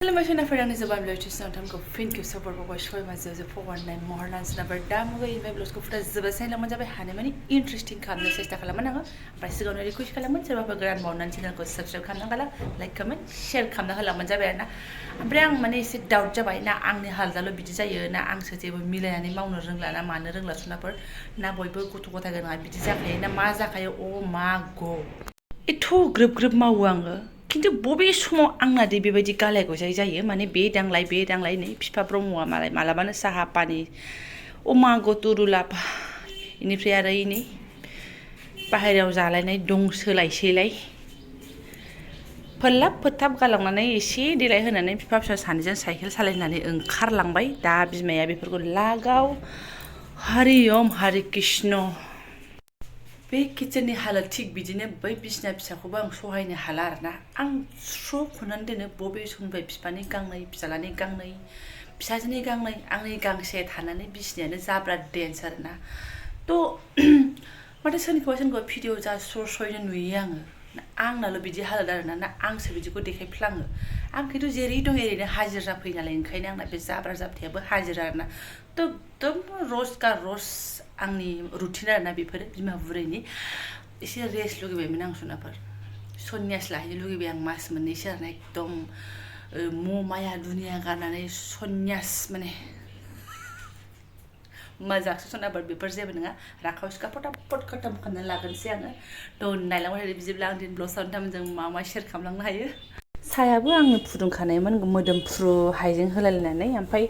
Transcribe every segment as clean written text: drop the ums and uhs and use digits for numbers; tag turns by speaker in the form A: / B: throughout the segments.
A: Television affair ang Jobanivlog channel tamko fin ke support ko shoi ma je forward nai mohorlan sna bar dam go in vlog ko futa jeba sai lamon jabe hane mani interesting khamna chesta khalamana ga bai sigaw request khalamon serba ba grand mohorlan channel ko subscribe khamna gala like comment share khamna khalamon jabe na ambre ang mane se doubt jabai na angni haljalo bidi jayo na ang se jebo milainani mawno rongla na mano rongla sunafor na boybo गथ' गथाय गोनाङा बिदि जाखायो ना मा जाखायो ओ मा गो एथ' ग्रोब ग्रोब मावो आङो खिन्थु बबे समाव आंना दे बेबायदि गालाय गजाय जायो माने बे दांलाय नै फिफा ब्रह्मआ मालाय मालाबानो साहा पानि अमा गतुरुलाप इनिफ्राय आरो इनै बाहेरायाव जालायनाय दं सोलायसैलाय फोल्लाब फोथाब गालांनानै एसे देलाय होनानै फिफा फिसा सानैजों साइकेल सालायनानै ओंखारलांबाय दा बिमाया बेफोरखौ लागाव हरि ओम हरि कृष्ण बे किचननि हालत थिग बिदिनो बै बिसना फिसाखौबो आं सहायनो हाला आरोना आं स्र' खनानै दोनो बबे समनिफ्राय बिफानि गांनै फिसालानि गांनै फिसाजोनि गांनै आंनि गांसे थानानै बिसनायानो जाब्रा डेन्स आरोना थ' माथो सोरनिखौबा भिडिअ जा स्र'नो नुयो आङो आंनाल' बिदि हालोद आरोना ना आंसो बिदिखौ देखायफ्लाङो आं खिन्थु जेरै दं एरैनो हाजिर जाफैयो नालाय ओंखायनो आंना बे जाब्रा जाब्थायाबो हाजिर आरोना थ' एकदम र'ज का र'ज आंनि रुटिन आरोना बेफोरो बिमा बुरैनि एसे रेस्ट लुगैबायमोन आं सुनाफोर सन्यास लाहैनो लुगैबाय आं मास मोननैसो आरोना एकदम माया दुनिया गारनानै सन्यास माने मजाकसो सुनाफोर बेफोर जेबो नङा राखावसिखा फटाफट खतम खालामनानै लागोनसै आङो थ' नायलांबाय थादो बिदिब्ला आं दिन ब्लग सावन्थामजों मा शेयार खालामलांनो हायो साहायाबो आंनो फुदुंखानायमोन मोदोमफ्रु हाइजें होलायलायनानै ओमफ्राय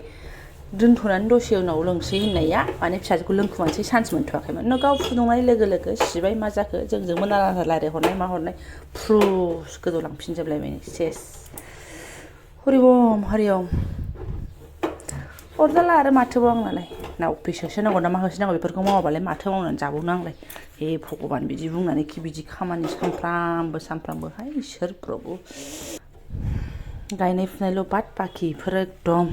A: दोनथ'नानै दसे उनाव लोंसै होननाया माने फिसाजोखौ लोंखुमानोसै चान्स मोनथ'वाखैमोन न गाव फुदुंनाय लोगो लोगो सिबाय मा जाखो जोंजोंबो नारा रायलायहरनाय मा हरनाय फ्रुस गोदौलांफिनजोबलायबाय सेस हरि ओम हरि ओम अरजाला आरो माथोबाव आंनालाय ना अफिस होसोनांगौ ना मा होसोनांगौ बेफोरखौ मावाबालाय माथो मावनानै जाबावनो आंलाय हे भगबान बिदि बुंनानै खि बिदि खामानि सानफ्रामबो हाय इसोर प्रभु गायनाय फुनायल' बाद बाखि बेफोर एकदम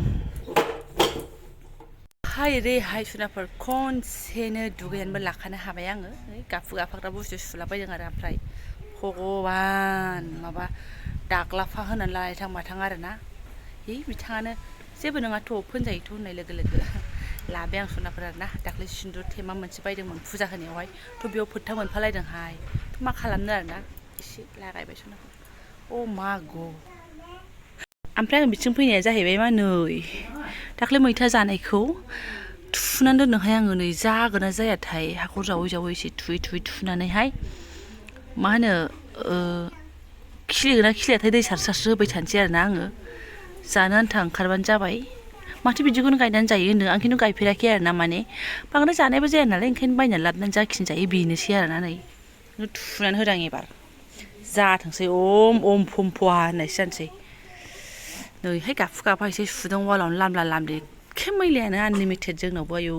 A: हाय रे हाय सुनाफोर खनसेनो दुगैनानैबो लाखानो हाबाय आङो गाफु गाफाग्रा बुस्थु सुलाबायदों आरो ओमफ्राय भगबान माबा दाग्लाफा होनानै लानायथां माथां आरोना बिथाङानो जेबो नङाथ' फोनजायोथ' होननाय लोगो लोगो लाबाय आं सुनाफोर आरोना दाख्लै सिन्दुर थेमा मोनसे बायदोंमोन फुजा होनायावहाय थ' बेयाव फोथा मोनफालायदोंहाय थ' मा खालामनो आरोना एसे लागायबाय सुनाफोर अ मा ग ओमफ्राय आं बिथिं फैनाया जाहैबाय मा नै दाख्लै मैथा जानायखौ थुनानै दोनदोंहाय आङो नै जागोन ना जायाथाय हाखर जावै एसे थुयै थुनानैहाय मा होनो खिलिगोन ना खिलियाथाय दै सारस्रो होबाय थानोसै आरोना आङो जानो आन्था ओंखारबानो जाबाय माथो बिदिखौनो गायनानै जायो होन्दों आं खिन्थु गायफेराखै आरोना माने बांद्राय जानायबो जाया नालाय ओंखायनो बायनानै लाबोनानै जाखिनि जायो बेनोसै आरोना नै थुनानै होदां एबार जाथोंसै अम फम फहा होननायसो जानोसै नैहाय गाफु गाफा एसे सुदों वालावनो लामला लामलि एखे मैलायानो आनलिमिटेड जोंनावबो आयौ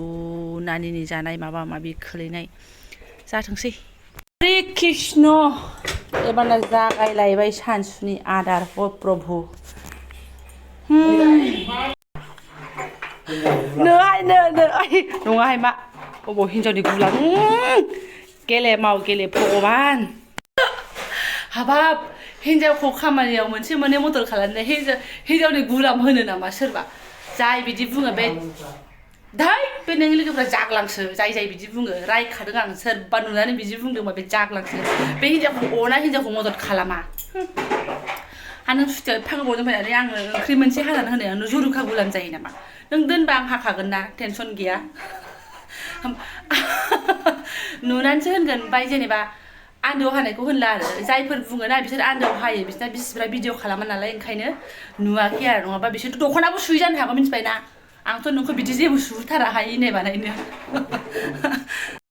A: नानिनि जानाय माबा माबि खोलैनाय जाथोंसै हरे कृष्ण एबारना जागायलायबाय सानसुनि आदार अ प्रभु नङाहाय मा अबाव हिन्जावनि गुलाम गेलेमाव गेले भगबान हाबाब हिन्जावखौ खामानियाव मोनसे मोननै मदद खालामनाय हिन्जावनि गुलाम होनो नामा सोरबा जाय बिदि बुङो बे दै बे नोंनि लोगोफ्रा जाग्लांसो जाय बिदि बुङो रायखादों आं सोरबा नुनानै बिदि बुंदोंबा बे जाग्लांसो बे हिन्जावखौ अना हिन्जावखौ मदद खालामा नों सुथियाव एफा गोबावजों फैनानै आङो ओंख्रि मोनसे हानानै होनायावनो जरुखा गुलाम जायो नामा नों दोनबा आं हाखागोन ना टेनसन गैया नुनानैसो होनगोन ओमफ्राय जेनेबा आन्दोआव हानायखौ होनला आरो जायफोर बुङोना बिसोर आन्दोआव हायो बिसोरना बिसिफ्रा भिडिअ खालामा नालाय ओंखायनो नुवाखै आरो नङाबा बिसोरथ' दख'नाबो सुयै जानो हागौ मिथिबायना आंथ' नोंखौ बिदि जेबो सुहोथाराहाय इनाय बानायनो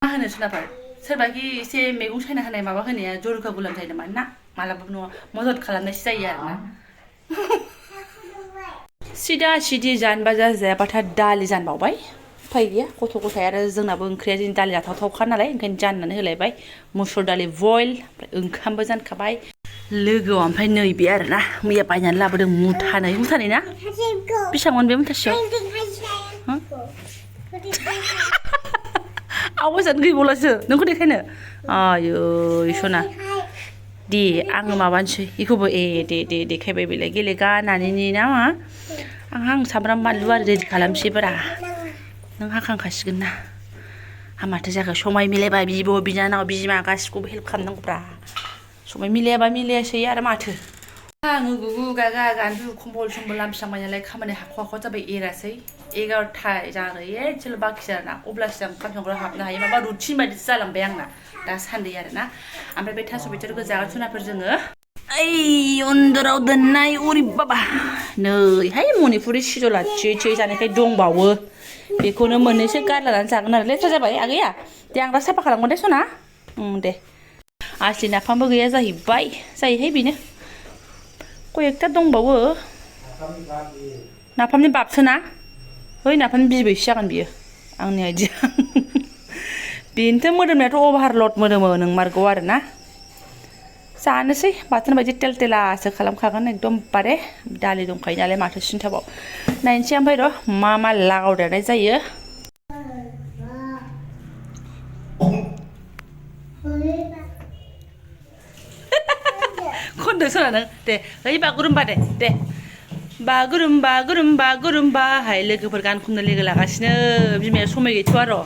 A: मा होनो सुनाफोर सोरबाखि एसे मैगं सायना होनाय माबा होनाया जरुखा गुलाम जायो नामा ना मालाबाबो नङा मदद खालामनायसो जायो आरोना सिदा सिदि जानबा जायाबाथाय दालि जानबावबाय उफाय गैया गथ' गथाय आरो जोंनाबो ओंख्रिया जोंनि दालि जाथावथावखा नालाय ओंखायनो जाननानै होलायबाय मुसुर दालि बयल ओमफ्राय ओंखामबो जानखाबाय लोगोआव ओमफ्राय नैबे आरोना मैया बायनानै लाबोदों मुथानै ना बेसेबांमोन बे मुथासेयाव आवाजानो गैबावलासो नोंखौ देखायनो आयै सना दे आङो माबानोसै बेखौबो दे देखायबाय बेलाय गेलेगानानैनि ना मा आं सामब्राम बानलु आरो रेडि खालामसैब्रा नों हाखांखासिगोन ना माथो जाखो समाय मिलायबा बिब' बिनानाव बिमा गासिखौबो हेल्प खालामनांगौब्रा समाय मिलायाबा मिलायासै आरो माथो आङो गुगु गागा गानदु कम्बल सम्बल लामस्रांबाय नालाय खामानि हाख'वा जाबाय एरासै 11टा जानो एसेल' बाखि आरोना अब्लासो आं ओंखाम संग्रा हाबनो हायो माबा रुटिन बायदिसो जालांबाय आंना दा सान्दै आरोना ओमफ्राय बे थास' बिथ'रिखौ जागोन सनाफोर जोङो ओइ उन्दुराव दोननाय उरि बाबा नैहाय मनिपुरि सिजला थियै जानायखाय दंबावो बेखौनो मोननैसो गारलानानै जागोन आरो लेथ्रा जाबाय आगैया दे आं दा साफा खालामगोन दे सना दे आसलि नाफामबो गैया जाहैबाय जायोहाय बेनो कयेकटा दंबावो नाफामनि बाबसोना है नाफामनि बिबैसो जागोन बियो आंनि आइडिया बेनोथ' मोदोमनायाथ' अभारलड मोदोमो नोंमारगौ आरोना जानोसै बाथोन बायदि तेल तेलासो खालामखागोन एकदमबारे दालि दंखायो नालाय माथो सिन्थाबाव नायनोसै ओमफ्राय र' मा लागावदेरनाय जायो खनदो सना नों दे है बागुरुम्बा दे बागुरुम्बा हाय लोगोफोर गान खननो लोगो लागासिनो बिमाया समाय गैथ'आ र'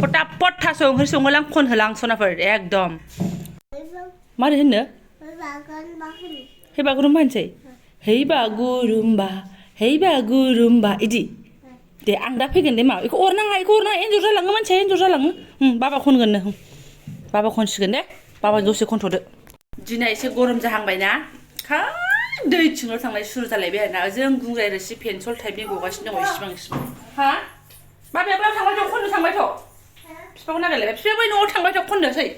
A: फटाफट थास' ओंख्रि संहोलां खनहोलां सनाफोर एकदम मारै होननो है बागुरुम्बा होनसै है बागुरुम्बा इदि दे आं दा फैगोन दे मा बेखौ अरनाङा एन्जर जालाङो मानसिया एन्जर जालाङो बाबा खनगोननो बाबा खनसिगोन दे बाबा दसे खनथ'दो दिनै एसे गरम जाहांबायना दैथिंल' थांनाय सुरु जालायबाय आरोना जों गुंग्राय रोसि पेन्सल टाइपनि गगासिनो दङ इसिबां हा बाबायाबो थांबाय थ' खननो थांबाय थ' बिफाखौ नागिरलायबाय बिफाया बै न'आव थांबाय थ' खननोसै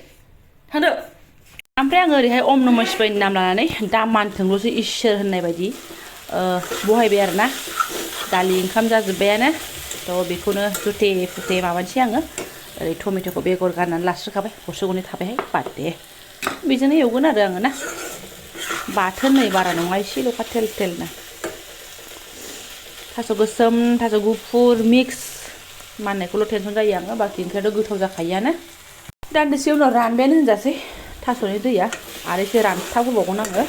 A: थांदो ओमफ्राय आङो ओरैहाय ओम नम' शिवायनि नाम लानानै दा मानथोंल'सो इसोर होननाय बायदि बहायबाय आरोना दालि ओंखाम जाजोब्बायानो थ' बेखौनो जुथे माबानोसै आङो ओरै टमेट'खौ बेगर गारनानै लास्रोखाबाय गरसे गरनै थाबायहाय बाद दे बेजोंनो एवगोन आरो आङो ना बाथोन नै बारा नङा एसेल'खा तेलनो थास' गोसोम थास' गुफुर मिक्स माननायखौल' टेनसन जायो आङो बाखि ओंख्रियाथ' गोथाव जाखायोआनो दान्दिसे उनाव रानबायानो होनजासै थास'नि दैया आरो एसे रानथाब होबावगोन आङो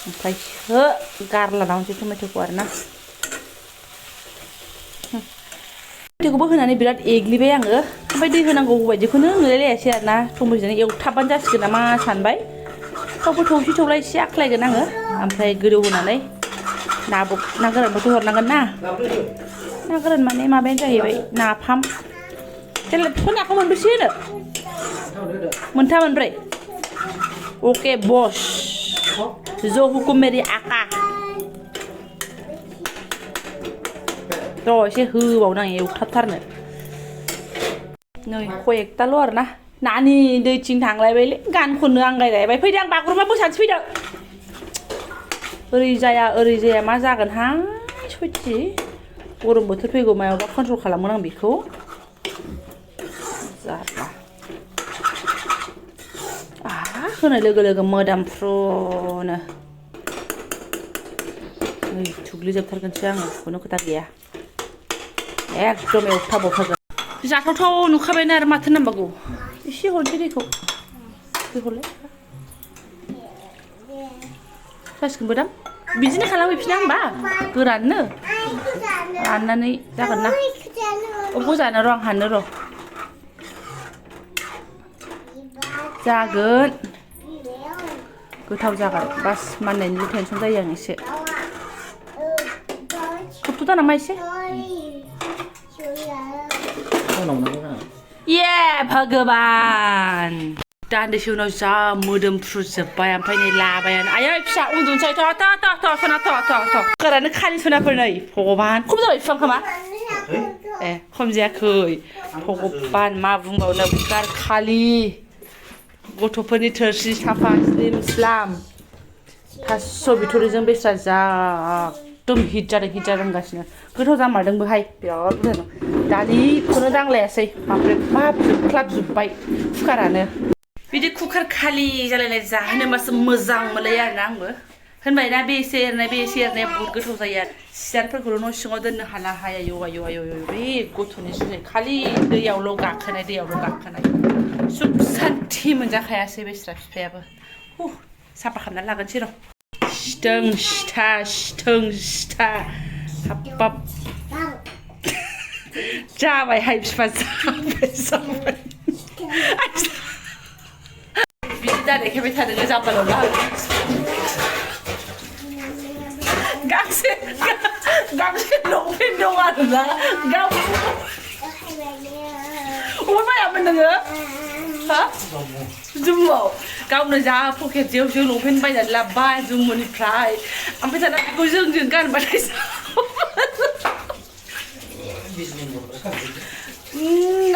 A: ओमफ्रायसो गारलाना होनोसै टमेट'खौ आरोना टमेट'खौबो होनानै बिराद एग्लिबाय आङो ओमफ्राय दै होनांगौ बायदिखौनो नुलायलायासै आरोना टमेट'जों एवथाबबानो जासिगोन नामा सानबाय थावबो थौला एसे आख्लायगोन आङो ओमफ्राय गोदौ होनानै ना गोरानबोथ' हरनांगोन ना गोरान माने माबायानो जाहैबाय नाफाम बिफोर नाखौ मोनबेसे होनो मोनथाम मोनब्रै अके बस जो हुकुम मेरी आका र' एसे होबावनां एवथाबथारनो नै कयेकटाल' आरोना नानि दैथिं थांलायबायलै गान खननो आंगायलायबाय फैदो आं बागुरुम्बा मोसानोसै फैदो ओरै जाया मा जागोनहाय सयथि गरम बोथोर फैगौ मायावबा कन्ट्रल खालामगोन आं बेखौ जारला होनाय लोगो मोदामफ्रुनो नै थुग्लिजोबथारगोनसो आङो खुनु खोथा गैया एकदम एवथाबबावथारगोन जाथावथाव नुखाबायना आरो माथो नांबावगौ एसे हरनोसै दैखौ हरलाय जासिगोनबो दां बिदिनो खालामहैफिना होमबा गोराननो राननानै जागोन ना अबेखौ जानो र' आं हानो र' जागोन गोथाव जागोन बास माननायनिल' टेनसन जायो आं एसे खोबथ'दा नामा एसे ये भगवान दान्दिसे उनाव जा मोदोमफ्रुजोब्बाय ओमफ्राय नै लाबायानो आयै फिसा उन्दुनोसै थ' सना थ' गोरानो खालि सनाफोर नै भगबान खम जाबाय बिफां खोमा खम जायाखै भगबान मा बुंबावनो बिराद खालि गथ'फोरनि थोरसि साफा स्लिम स्लाम थास' बिथ'रिजों बेस्रा जा एकदम हिट जादों होनगासिनो गोथाव जामारदोंबोहाय बिराद मोजां दालिखौनो दांलायासै बाब्रे बाब जोबख्लाबजोब्बाय कुकारानो बिदि कुकार खालि जालायनाय जाहोनोबासो मोजां मोनलायो आरोना आंबो होनबाय ना बे एसे एरनाया बहुत गोथाव जायो आरो सियारफोरखौल' न' सिङाव दोननो हाला आयौ बे गथ'नि जुनै खालि दैयावल' गाखोनाय सुख सान्थि मोनजाखायासै बेस्रा बिफायाबो साफा खालामनानै लागोनसै र' सिथों हाब्बाब जाबायहाय बिफा जाबाय बिदि दारेखायबाय थादों जाम्बाल' गांसे लंपेन्ट दं आरोना अबे बायामोन नोङो हा जुम्मुआव गावनो जा पकेट जेव लंपेन्ट बायनानै लाबोबाय जुम्मुनिफ्राय ओमफ्राय दाना बेखौ जोंजों गानबाथाय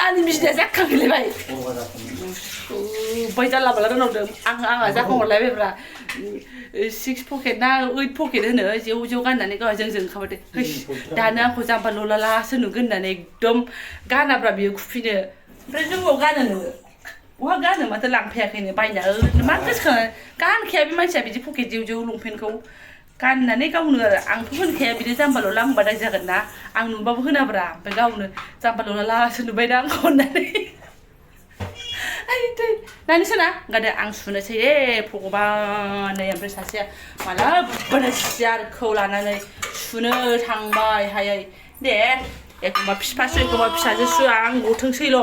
A: आंनि बिसिनाया जाखांलायबाय ओमफ्राय जानला माला रोंनावदों आंहा जाखांहरलायबायब्रा 6 पकेट ना 8 पकेट होनो जेव गाननानै गावहा जोंजों ओंखारबाय हैस दानो आंखौ जाम्बा ललालासो नुगोन होननानै एकदम गानाब्रा बियो खुफिनो ओमफ्राय जुम्मुआव गानो नोङो बहा गानो माथो लांफैयाखैनो बायना मा गोसोखाङो गानखाया बे मानसिया बिदि पकेट जेव लंपेन्टखौ गाननानै गावनो आरो आंथ' होनखाया बिदि जाम्बा लला होनबा दाय जागोन ना आं नुबाबो होनाब्रा ओमफ्राय गावनो जाम्बा ललालासो नुबायदा आंखौ होननानै नानि सोना गादो आं सुनोसै दे भगबान नै ओमफ्राय सासेया माला बुब्बानो सियारखौ लानानै सुनो थांबाय हायै दे एखमबा फिफासो एखमबा फिसाजोसो आं गथोंसैल'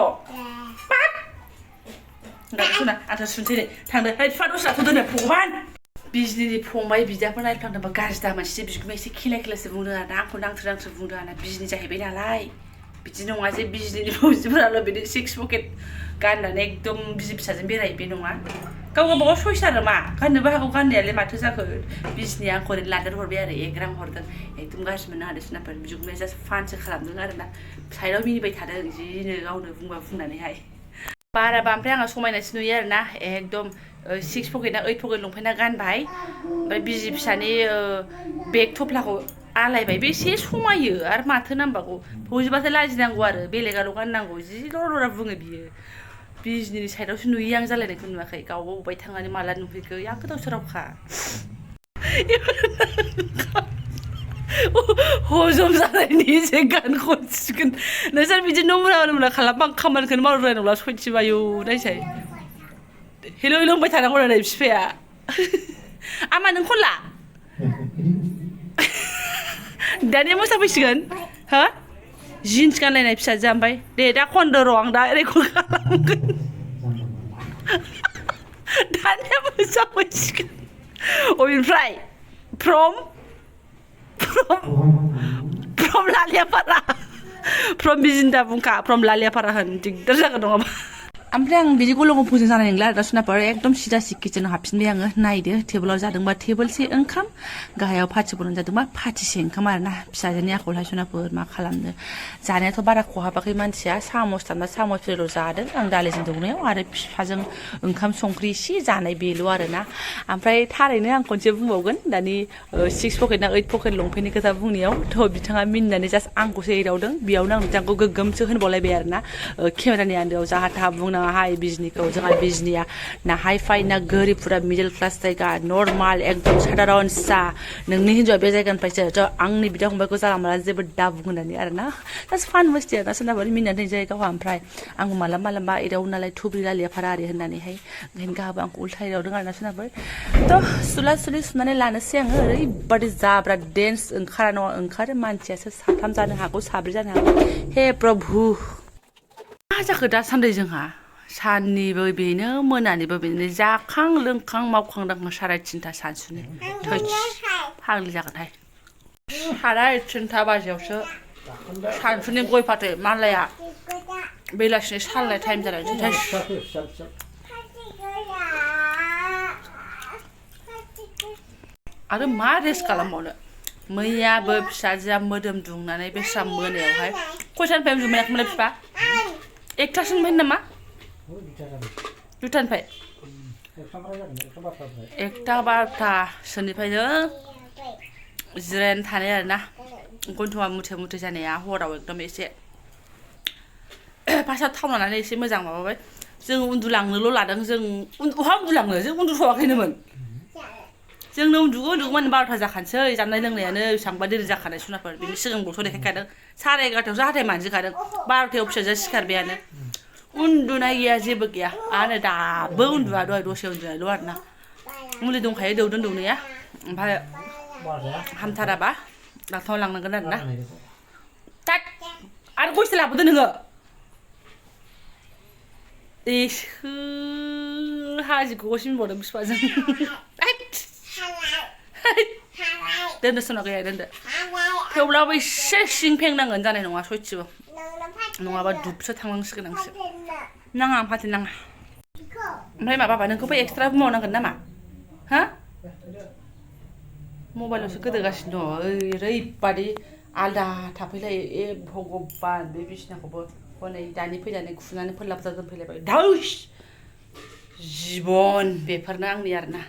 A: गादो सोना आंथ' सुनोसै दे थांदो फिफा दस्राखौ दोनो भगबान बिजनिनि फंबाय बिदाफोर नायफ्लांदोंबा गाज्रि दा मानसि बिगुमै एसे खेलायसो बुंदों आरोना आंखौ नांथ्रो बुंदों आरोना बिजनि जाहैबाय नालाय बिदि नङा जे बिजनिनि फौजिफोराल' बिदि 6 पकेट गाननानै एकदम बिसि फिसाजों बेरायो बे नङा गाव गावबागाव सयस आरो मा गाननोबो हागौ गाननायालाय माथो जाखो बिजनिया आंखौ ओरैनो लादेर हरबाय आरो एग्रां हरदों एकदम गाज्रि मोननो हादों सोनाफोर बिगुमाया जास्ट फानसो खालामदों आरोना साइडआव मिनिबाय थादों जिनो गावनो बुंनानैहाय बाराबा ओमफ्राय आंहा समायनासो नुयो आरोना एकदम 6 पकेट ना 8 पकेट लंपेन्टआ गानबाय ओमफ्राय बिजि फिसानि बेग थफ्लाखौ आलायबाय बे एसे समायो आरो माथो नांबावगौ फौजिबासो लाजिनांगौ आरो बेलेगाल' गाननांगौ जि लरा बुङो बियो बिजनिनि साइडआवसो नुयो आं जालायनायखौ नुवाखै गावबा अबाय थांनानै माला नुफैखो या गोदाव सोरावखा हजम जानायनि एसे गान खनसिगोन नोंसोर बिदि नमुना खालामबा आं खामानिखौनो मावनो नंला सयथिबायो नायसाय हेल' होनबाय थानांगौ नै बिफाया आमा नों खनला दानिया मोसाफैसिगोन हो जिन्स गानलायनाय फिसाजो ओमफ्राय दे दा खनदो र' आं दा रेकर्ड खालामगोन दानिया मोसाफैसिगोन अबेनिफ्राय फ्रम लालियापारा फ्रम बिजिन्दा बुंखा फ्रम लालियापारा होन दिगदार जागोन नङाबा ओमफ्राय आं बिदि गलंआव फुजों जानाय नंला आरो दा सुनाफोर एकदम सिदा किचेनाव हाबफिनबाय आङो नायदो टेबोलाव जादोंबा टेबोलसे ओंखाम गाहायाव फाथि बनन जादोंबा फाथिसे ओंखाम आरोना फिसाजोनि आखलहाय सुनाफोर मा खालामनो जानायाथ' बारा खहाबाखै मानसिया सामसथामना सामसफोरल' जादों आं दालिजों दौनायाव आरो फिफाजों ओंखाम संख्रि एसे जानाय बेल' आरोना ओमफ्राय थारैनो आं खनसे बुंबावगोन दानि 6 पकेट ना 8 पकेट लंपेन्टनि खोथा बुंनायाव थ' बिथाङा मिनिनानै जास्ट आंखौसो एदावदों बेयावनो आं बिथांखौ गोग्गोमसो होनबावलायबाय आरोना केमेरानि आन्दोआव जाहा थाहा बुंनाङा हाय बिजनिखौ जोंहा बिजनिया ना हाइ फाइ ना गोरिब फुरा मिडल क्लास जायगा नर्माल एकदम साधारन सा नोंनि हिन्जावा बे जायगानिफ्रायसो थ' आंनि बिदा फंबायखौ जाला माला जेबो दाबुं होननानै आरोना जास्ट फान मस्ति आरोना सोरनाबा मिनिनानै जायो गावहा ओमफ्राय आंबो मालाबा एदावो नालाय थुब्रि लालियाफारा आरि होननानैहाय ओंखायनो गाहाबो आंखौ उल्था एदावदों आरोना सोरनाबा थ' सुलि सुनानै लानोसै आङो ओरैबादि जाब्रा डेन्स ओंखारा नङा ओंखारो मानसियासो 3 जानो हागौ 4 जानो हागौ हे प्रभु मा जाखो दासान्दि जोंहा साननिबो बेनो मोनानिबो बेनो जाखां लोंखां मावखां दांखां 3:30 सानसुनि थैस फाग्लि जागोनहाय 3:30 बाजियावसो सानसुनि गय फाथै मालाया बेलासिनि सालनाय टाइम जालायसै थैस आरो मा रेस्ट खालामबावनो मैयाबो फिसाजोआ मोदोम दुंनानै बेस्रा मोनायावहाय खयथानिफ्राय उन्दुमायाखैमोनलाय बिफा 1थासोनिफ्राय नामा 2थानिफ्राय 1:12सोनिफ्रायनो जिरायनानै थानाय आरोना गन्थङा मुथे जानाया हराव एकदम एसे फार्स्टआव थाव लानानै एसे मोजां माबाबाय जों उन्दुलांनोल' लादों जों बहा उन्दुलांनो जों उन्दुथ'वाखैनोमोन जोंनो उन्दुगौमोन 12था जाखानोसै जानाय लोंनायानो बेसेबांबा देरि जाखानाय सुनाफोर बिनि सिगांबोथ' देखायखादों 11:30आवसो हाथाय मानजिखादों 12थायाव फिसाजोआ सिखारबायानो उन्दुनाय गैया जेबो गैया आरो दाबो उन्दुआ दहाय दसे उन्दुनायल' आरोना मुलि दंखायो दौदों दौनाया ओमफ्राय हामथाराबा डाक्टाराव लांनांगोन आरोना तात आरो गयसो लाबोदो नोङो इसो हाजिखौ गसिनबावदों बिफाजों दोनदो सना गैया दोनदो थेवब्लाबो एसे सिं फेंनांगोन जानाय नङा सयथिबो नङाबा दुबसो थांनांसिगोन आंसो नाङा फाथै नाङा ओमफ्राय मा बाबा नोंखौबो एक्सट्रा बुंबावनांगोन नामा हा मबाइलावसो गोदोगासिनो दङ ओरैबादि आलदा थाफैलायो ए भगबान बे बिसिनाखौबो हनै दानि फैनानै खुनानै फोरलाबजा दोनफैलायबाय दाउस जिबन बेफोरनो आंनि आरोना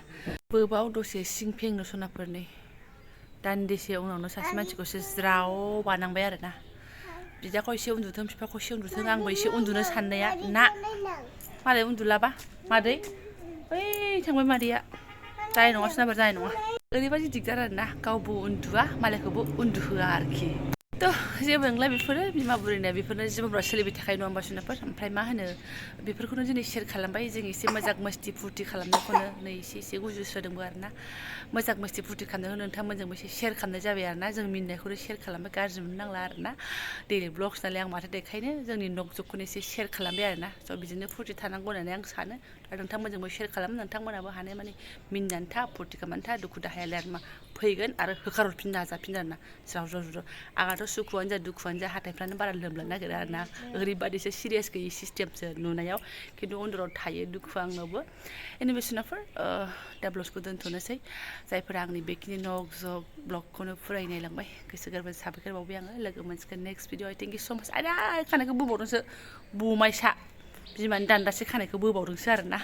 A: बोबाव दसे सिं फेंनो सनाफोरनि दान्दिसे उनावनो सासे मानसिखौसो ज्राव बानांबाय आरोना बिदाखौ एसे उन्दुथों बिफाखौ एसे उन्दुथों आंबो एसे उन्दुनो साननाया ना मालाय उन्दुलाबा मादै बै थांबाय मादैया जानाय नङा सोनाबार जानाय नङा ओरैबादि दिगदार आरोना गावबो उन्दुआ मालायखौबो उन्दुहोआ आरोखि थ' जेबो नंला बेफोरो बिमा बुरैना बेफोरनो जिबनफ्रा सोलिबाय थाखायो नङा होमबा सोनाफोर ओमफ्राय मा होनो बेफोरखौनो दिनै शेयार खालामबाय जों एसे मोजां मस्ति फुरथि खालामनायखौनो नै एसे गुजुस्रादोंबो आरोना मोजां मस्ति फुरथि खालामनायखौ नोंथांमोनजोंबो एसे शेयार खालामनाय जाबाय आरोना जों मिनिनायखौनो शेयार खालामबाय गाज्रि मोननो नांला आरोना दैलि ब्लग्स नालाय आं माथो देखायनो जोंनि नक जगखौनो एसे शेयार खालामबाय आरोना स' बिदिनो फुरथि थानांगौ होननानै आं सानो दा नोंथांमोनजोंबो शेयार खालाम नोंथांमोनाबो हानाय माने मिनिनानै था फुरथि खालामनानै था दुखु दाहायालाय आरो मा फैगोन आरो होखारहरफिननो नाजाफिन आरोना ज्राव ज्राव ज्राव आंहाथ' सुखुआनो जा दुखुआनो जा हाथाइफ्रानो बारा लोमलानो नागिरा आरोना ओरैबादिसो सिरियास गैयि सिस्टेमसो नुनायाव खिन्थु उन्दुराव थायो दुखुआ आंनावबो एनिवे सोनाफोर दा ब्लग्सखौ दोनथ'नोसै जायफोरा आंनि बेखिनि नक जग ब्लगखौनो फुराय नायलांबाय गोसो गोरबो साबायखर बावबाय आङो लोगो मोनसिगोन नेक्स्ट भिडिअ थेंक इउ स' माच आयदा खानायखौ बोबावदोंसो बुमायसा बिमानि दान्दासे खानायखौ बोबावदोंसो आरोना